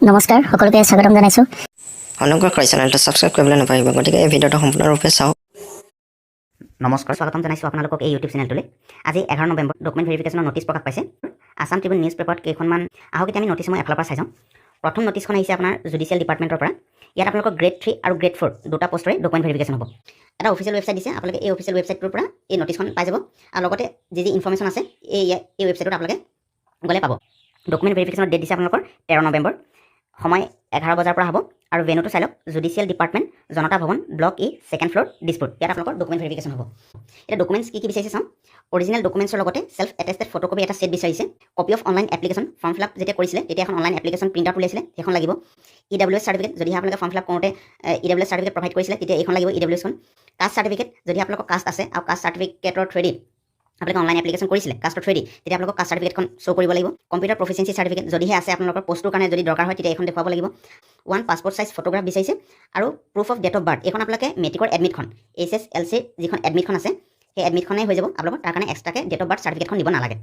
নমস্কাৰ, সকলোকে স্বাগতম জনাইছোঁ। অনুগ্ৰহ কৰি চেনেলটো ছাবস্ক্ৰাইব কৰিবলৈ নাপাহৰিব। গতিকে এই ভিডিঅ'টো সম্পূৰ্ণৰূপে চাওক। নমস্কাৰ, স্বাগতম জনাইছোঁ আপোনালোকক এই ইউটিউব চেনেলটোলৈ। আজি 11 নৱেম্বৰ ডকুমেণ্ট ভেৰিফিকেশ্যনৰ নটিচ প্ৰকাশ পাইছে আছাম ট্ৰিবিউন নিউজ পেপাৰত কেইখনমান। আহক, এতিয়া আমি নটিচসমূহ এফালৰ পৰা চাই যাওঁ। প্ৰথম নটিচখন আহিছে আপোনাৰ জুডিচিয়েল ডিপাৰ্টমেণ্টৰ পৰা। ইয়াত আপোনালোকৰ গ্ৰেড 3 আৰু গ্ৰেড 4 দুটা পষ্টৰে ডকুমেণ্ট ভেৰিফিকেশ্যন হ'ব। এটা অফিচিয়েল ৱেবছাইট দিছে, আপোনালোকে এই অফিচিয়েল ৱেবছাইটটোৰ পৰা এই নটিচখন পাই যাব আৰু লগতে যি যি ইনফৰ্মেশ্যন আছে, এই ৱেবছাইটত আপোনালোকে গ'লে পাব। ডকুমেণ্ট ভেৰিফিকেশ্যনৰ ডেট দিছে আপোনালোকৰ 13 নৱেম্বৰ, সময় 11 বজাৰ পৰা হ'ব আৰু ভেনুটো চাই লওক, judicial department, Janata Bhawan, block E, second floor, Dispur. ইয়াত আপোনালোকৰ ডকুমেণ্ট ভেৰিফিকেশ্যন হ'ব। এতিয়া ডকুমেণ্টছ কি কি বিচাৰিছে চাওঁ। অৰিজিনেল ডকুমেণ্টছৰ লগতে চেল্ফ এটেষ্টেড ফটোকপি এটা ছেট বিচাৰিছে। Copy of online application, form fill up যেতিয়া কৰিছিলে তেতিয়া এখন অনলাইন এপ্লিকেশ্যন প্ৰিণ্ট আউট উলিয়াইছিলে, সেইখন লাগিব। ইডাব্লিউএছ চাৰ্টিফিকেট, যদি আপোনালোকে ফৰ্ম ফিল আপ কৰোঁতে ইডাব্লিউএছ চাৰ্টিফিকেট প্ৰভাইড কৰিছিলে, তেতিয়া এইখন লাগিব, ইডাব্লিউএছখন। কাষ্ট চাৰ্টিফিকেট, যদি আপোনালোকৰ কাষ্ট আছে আৰু কাষ্ট চাৰ্টিফিকেটৰ থ্ৰুৱেদি আপোনালোকে অনলাইন এপ্লিকেশ্যন কৰিছিলে কাষ্টৰ থ্ৰুৱেদি, তেতিয়া আপোনালোকৰ কাষ্ট চাৰ্টিফিকেটখন শ্ব' কৰিব লাগিব। কম্পিউটাৰ প্ৰফিচিয়েঞ্চি চাৰ্টিফিকেট যদিহে আছে, আপোনালোকৰ পষ্টটোৰ কাৰণে যদি দৰকাৰ হয়, তেতিয়া এইখন দেখুৱাব লাগিব। ওৱান পাছপৰ্ট চাইজ ফটোগ্ৰাফ বিচাৰিছে আৰু proof of date of birth। এইখন আপোনালোকে মেট্ৰিকৰ এডমিটখন, এইচএছএলচিৰ যিখন এডমিটখন আছে, সেই এডমিটখনেই হৈ যাব আপোনালোকৰ। তাৰ কাৰণে এক্সট্ৰাকৈ ডেট অফ বাৰ্থ চাৰ্টিফিকেটখন দিব নালাগে।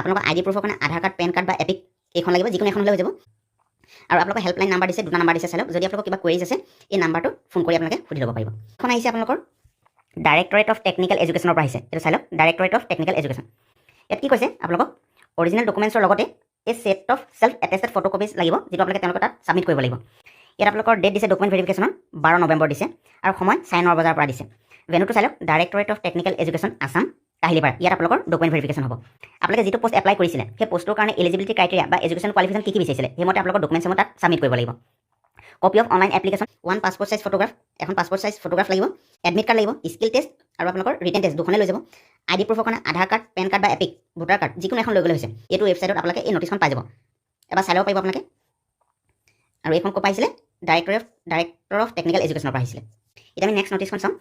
আপোনালোকৰ আই ডি প্ৰুফৰ কাৰণে আধাৰ কাৰ্ড, পেন কাৰ্ড বা এপিক এইখন লাগিব, যিকোনো এখন হ'লে হৈ যাব। আৰু আপোনালোকৰ হেল্পলাইন নাম্বাৰ দিছে, দুটা নাম্বাৰ দিছে, চাই লওক। যদি আপোনালোকৰ কিবা কুৱেৰিজ আছে, এই নাম্বাৰটো ফোন কৰি আপোনালোকে সুধি ল'ব পাৰিব। এখন আহিছে আপোনালোকৰ ডাইৰেক্টৰেট অফ টেকনিকেল এডুকেশ্যনৰ পৰা আহিছে। এইটো চাই লওক, ডাইৰেক্টৰেট অফ টেকনিকেল এডুকেশ্যন। ইয়াত কি কৈছে? আপোনালোকক অৰিজিনেল ডকুমেণ্টছৰ লগতে এই set of self attested photocopies লাগিব, যিটো আপোনালোকে তেওঁলোকৰ তাত ছাবমিট কৰিব লাগিব। ইয়াত আপোনালোকৰ ডেট দিছে ডকুমেণ্ট ভেৰিফিকেশ্যনৰ 12 নৱেম্বৰ দিছে আৰু সময় 9:30 বজাৰ পৰা দিছে। ভেনুটো চাই লওক, directorate of technical education, Assam, Kahilipara. ইয়াত আপোনালোকৰ ডকুমেণ্ট ভেৰিফিকেশ্যন হ'ব। আপোনালোকে যিটো পষ্ট এপ্লাই কৰিছিলে, সেই পষ্টটোৰ কাৰণে এলিজিবিলিটি ক্ৰাইটেৰিয়া বা এডুকেশ্যন কোৱালিফিকেশ্যন কি কি বিচাৰিছিলে, সেইমতে আপোনালোকৰ ডকুমেণ্টছসমূহ তাত ছাবমিট কৰিব লাগিব। Copy of online application, one passport size photograph, এখন পাছপৰ্ট চাইজ ফটোগ্ৰাফ লাগিব, এডমিট কাৰ্ড লাগিব, স্কিল টেষ্ট আৰু আপোনালোকৰ ৰিটেন টেষ্ট দুখনে লৈ যাব। আই ডি প্ৰুফৰ কাৰণে আধাৰ কাৰ্ড, পেন কাৰ্ড বা এপিক, ভোটাৰ কাৰ্ড যিকোনো এখন লৈ গ'লে হৈছে। এইটো ৱেবছাইটত আপোনালোকে এই নটিচখন পাই যাব, এবাৰ চাই ল'ব পাৰিব আপোনালোকে। আৰু এইখন ক'ৰ পৰা আহিছিলে? ডাইৰেক্টৰ অফ টেকনিকেল এডুকেশ্যনৰ পৰা আহিছিলে। এতিয়া আমি নেক্সট নটিচখন চাওঁ।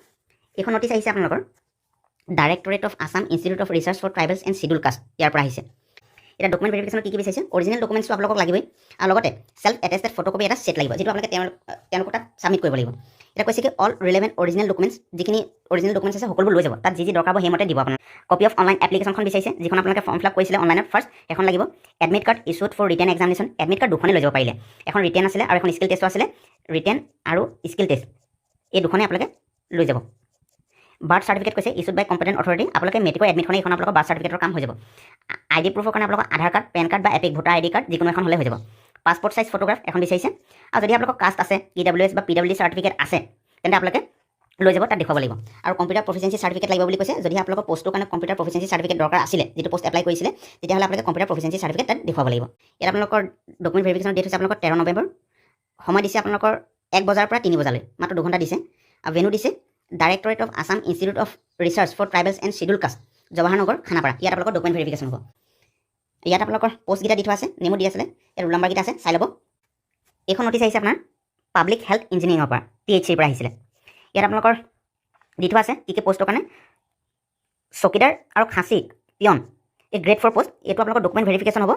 এইখন নটিচ আহিছে আপোনালোকৰ Directorate of Assam Institute of Research for Tribals and Schedule Caste, ইয়াৰ পৰা আহিছে। এতিয়া ডকুমেণ্ট ভেৰিফিকেশ্যনত কি কি বিচাৰিছে? অৰিজিনেল ডকুমেণ্টছটো আপোনালোকক লাগিবই আৰু লগতে চেল্ফ এটেষ্টেড ফটোকপি এটা ছেট লাগিব, যিটো আপোনালোকে তেওঁলোকৰ তাত ছাবমিট কৰিব লাগিব। এতিয়া কৈছে কি অল ৰিলেভেণ্ট অৰিজিনেল ডকুমেণ্টছ, যিখিনি অৰিজিনেল ডকুমেণ্টছ আছে সকলোবোৰ লৈ যাব। তাত যি যি দৰকাৰ হ'ব সেইমতে দিব। আপোনাৰ কপি অফ অনলাইন এপ্লিকেশ্যনখন বিচাৰিছে, যিখন আপোনালোকে ফৰ্ম ফিল আপ কৰিছিলে অনলাইনত ফাৰ্ষ্ট, সেইখন লাগিব। Admit card issued for written examination, admit card দুখনেই লৈ যাব পাৰিলে, এখন ৰিটেন আছিলে আৰু এখন স্কিল টেষ্টো আছিলে। ৰিটেন আৰু স্কিল টেষ্ট এই দুখনেই আপোনালোকে লৈ যাব। বাৰ্থ চাৰ্টিফিকেট কৈছে ইছ্যুড বাই কম্পিটেণ্ট অথৰিটি। আপোনালোকে মেট্ৰিকৰ এডমিটখনে, এইখন আপোনালোকৰ বাৰ্থ চাৰ্টিফিকেটৰ কাম হৈ যাব। আই ডি প্ৰুফৰ কাৰণে আপোনালোকৰ আধাৰ কাৰ্ড, পেন কাৰ্ড বা এপিক, ভোটাৰ আই ডি কাৰ্ড যিকোনো এখন হ'লে হৈ যাব। পাছপৰ্ট চাইজ ফটোগ্ৰাফ এখন বিচাৰিছে আৰু যদি আপোনালোকৰ কাষ্ট আছে, ইডাব্লিউএছ বা পিডাব্লিউডি চাৰ্টিফিকেট আছে, তেন্তে আপোনালোকে লৈ যাব, তাত দেখুৱাব লাগিব। আৰু কম্পিউটাৰ প্ৰফিচিয়েঞ্চি চাৰ্টিফিকেট লাগিব বুলি কৈছে। যদি আপোনালোকৰ পষ্টটোৰ কাৰণে কম্পিউটাৰ প্ৰফিচিয়েঞ্চি চাৰ্টিফিকেট দৰকাৰ আছিলে, যিটো পষ্ট এপ্লাই কৰিছিলে, তেতিয়াহ'লে আপোনালোকে কম্পিউটাৰ প্ৰফিচিয়েঞ্চি চাৰ্টিফিকেট তাত দেখুৱাব লাগিব। ইয়াত আপোনালোকৰ ডকুমেণ্ট ভেৰিফিকেশ্যন ডেট হৈছে আপোনালোকৰ 13 নৱেম্বৰ। সময় দিছে আপোনালোকৰ 1 বজাৰ পৰা 3 বজালৈ, মাত্ৰ 2 ঘণ্টা দিছে। আৰু ভেনু দিছে Directorate of Assam Institute of Research for Tribals and Schedule Caste, Jawahar Nagar, Khanapara. ইয়াত আপোনালোকৰ ডকুমেণ্ট ভেৰিফিকেশ্যন হ'ব। ইয়াত আপোনালোকৰ পষ্টকেইটা দি থোৱা আছে, নেমো দি আছিলে, ইয়াত ৰোল নাম্বাৰকেইটা আছে, চাই ল'ব। এইখন নটিচ আহিছে আপোনাৰ পাব্লিক হেল্থ ইঞ্জিনিয়াৰিঙৰ পৰা, পিএইচচিৰ পৰা আহিছিলে। ইয়াত আপোনালোকৰ দি থোৱা আছে কি কি পষ্টৰ কাৰণে। চকীদাৰ আৰু খাচী পিয়ন, এই গ্ৰেড 4 পষ্ট, এইটো আপোনালোকৰ ডকুমেণ্ট ভেৰিফিকেশ্যন হ'ব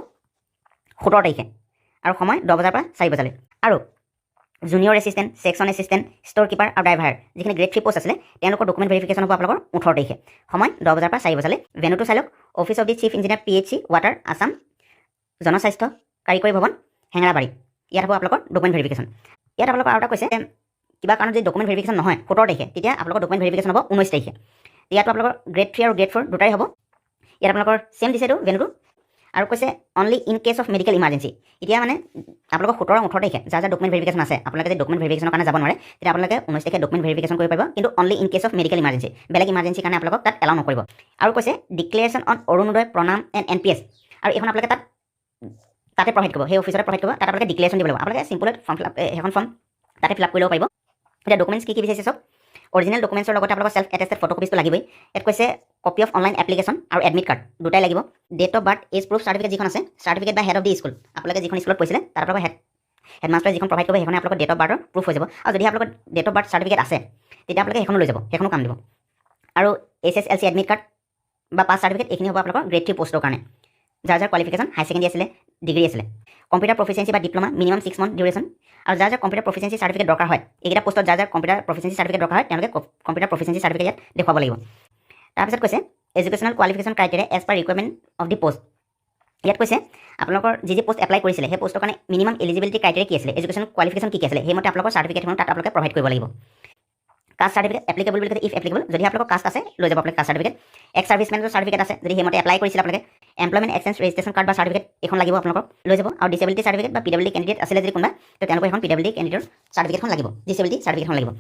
17 তাৰিখে আৰু সময় 10 বজাৰ পৰা 4 বজালৈ। আৰু junior assistant, section assistant, store keeper আৰু ড্ৰাইভাৰ, যিখিনি গ্ৰেড 3 পষ্ট আছিলে, তেওঁলোকৰ ডকুমেণ্ট ভেৰিফিকেশ্যন হ'ব আপোনালোকৰ 18 তাৰিখে, সময় 10 বজাৰ পৰা 4 বজালৈ। ভেনুটো চাই লওক, Office of the Chief Engineer, PHE Water, Assam জনস্বাস্থ্য কাৰিকৰী ভৱন, হেঙেৰাবাৰী। ইয়াত হ'ব আপোনালোকৰ ডকুমেণ্ট ভেৰিফিকেশ্যন। ইয়াত আপোনালোকৰ আৰু এটা কৈছে, কিবা কাৰণত যদি ডকুমেণ্ট ভেৰিফিকেশ্যন নহয় 17 তাৰিখে, তেতিয়া আপোনালোকৰ ডকুমেণ্ট ভেৰিফিকেশ্যন হ'ব 19 তাৰিখে। ইয়াতো আপোনালোকৰ গ্ৰেড 3 আৰু গ্ৰেড 4 দুটাই হ'ব। ইয়াত আপোনালোকৰ ছেম দিছে এইটো ভেনুটো আৰু কৈছে only in case of medical emergency। এতিয়া মানে আপোনালোকৰ 17, 18 তাৰিখে যাৰ যাৰ ডকুমেণ্ট ভেৰিফিকেশ্যন আছে, আপোনালোকে যদি ডকুমেণ্ট ভেৰিফিকেশ্যনৰ কাৰণে যাব নোৱাৰে, তেতিয়া আপোনালোকে 19 তাৰিখে ডকুমেণ্ট ভেৰিফিকেশ্যন কৰিব পাৰিব, কিন্তু only in case of medical emergency। বেলেগ ইমাৰ্জেঞ্চিৰ কাৰণে আপোনালোকক তাত এলাউ নকৰিব। আৰু কৈছে declaration on Orunodoi, Pranam and NPS আৰু এইখন আপোনালোকে তাতে প্ৰভাইড কৰিব, সেই অফিচতে প্ৰভাইড কৰিব। তাত আপোনালোকে ডিক্লেৰেশ্যন দিব লাগিব। আপোনালোকে চিম্পলত ফৰ্ম ফিল আপ, সেইখন ফৰ্ম তাতে ফিল আপ কৰি ল'ব পাৰিব। এতিয়া ডকুমেণ্টছ কি কি বিচাৰিছে চব অৰিজিনেল ডকুমেণ্টছৰ লগতে আপোনালোকৰ চেল্ফ এটেষ্টেড ফটোকপিজটো লাগিবই। ইয়াত কৈছে কপি অফ অনলাইন এপ্লিকেশ্যন আৰু এডমিট কাৰ্ড দুটাই লাগিব। Date of birth, age proof certificate যিখন আছে, চাৰ্টিফিকেট বা হেড অফ the school, আপোনালোকে যিখন স্কুলত পঢ়িছিলে তাৰ আপোনালোকৰ হেডমাষ্টাৰে যিখন প্ৰভাইড কৰিব, সেইখনে আপোনালোকৰ ডেট অফ বাৰ্থৰ প্ৰুফ হৈ যাব। আৰু যদি আপোনালোকৰ ডেট অফ বাৰ্থ চাৰ্টিফিকেট আছে, তেতিয়া আপোনালোকে সেইখনো লৈ যাব, সেইখনো কাম দিব। আৰু এইচএছএলচি এডমিট কাৰ্ড বা পাছ চাৰ্টিফিকেট, এইখিনি হ'ব আপোনালোকৰ গ্ৰেড 3 পষ্টৰ কাৰণে, যাৰ যাৰ কোৱালিফিকেশ্যন হাই ছেকেণ্ডেৰী আছিলে, ডিগ্ৰী আছিলে, কম্পিউটাৰ প্ৰফিচিয়েঞ্চি বা diploma, minimum 6 month duration। আৰু যাৰ যাৰ কম্পিউটাৰ প্ৰফিচিয়েঞ্চি চাৰ্টিফিকেট দৰকাৰ হয়, এইকেইটা পষ্টত যাৰ যাৰ কম্পিউটাৰ প্ৰফিচিয়েঞ্চি চাৰ্টিফিকেট দৰকাৰ হয়, তেওঁলোকে কম্পিউটাৰ প্ৰফিচিয়েঞ্চি চাৰ্টিফিকেট ইয়াত দেখুৱাব লাগিব। তাৰপিছত কৈছে educational qualification criteria as per requirement of the post। ইয়াত কৈছে, আপোনালোকৰ যি যি পষ্ট এপ্লাই কৰিছিলে, সেই পষ্টৰ কাৰণে মিনিমাম এলিজিবিলিটি ক্ৰাইটেৰিয়া কি আছিলে, এডুকেশ্যন কোৱালিফিকেশ্যন কি কি আছিলে, সেইমতে আপোনালোকৰ চাৰ্টিফিকেটখন তাত আপোনালোকে প্ৰভাইড কৰিব লাগিব। কাষ্ট চাৰ্টিফিকেট এপ্লিকেবল বুলি কৈছে, if applicable. যদি আপোনালোকৰ কাষ্ট আছে, লৈ যাব আপোনালোকে কাষ্ট চাৰ্টিফিকেট। এক্স ছাৰ্ভিচমেনৰ চাৰ্টিফিকেট আছে যদি, সেইমতে এপ্লাই কৰিছিলে আপোনালোকে, এমপ্লয়মেণ্ট এক্সচেঞ্জ ৰেজিষ্ট্ৰেশ্যন কাৰ্ড বা চাৰ্টিফিকেট এইখন লাগিব আপোনালোকক, লৈ যাব। আৰু ডিচেবিলিটি চাৰ্টিফিকেট বা পি ডাব্লিউ ডি কেণ্ডিডেট আছিলে যদি কোনোবা, তো তেওঁলোকৰ এখন পি ডাব্লিউ ডি কেণ্ডিডেটৰ চাৰ্টিফিকেটখন লাগিব, ডিচেবিলিটি চাৰ্টিফিকেটখন লাগিব।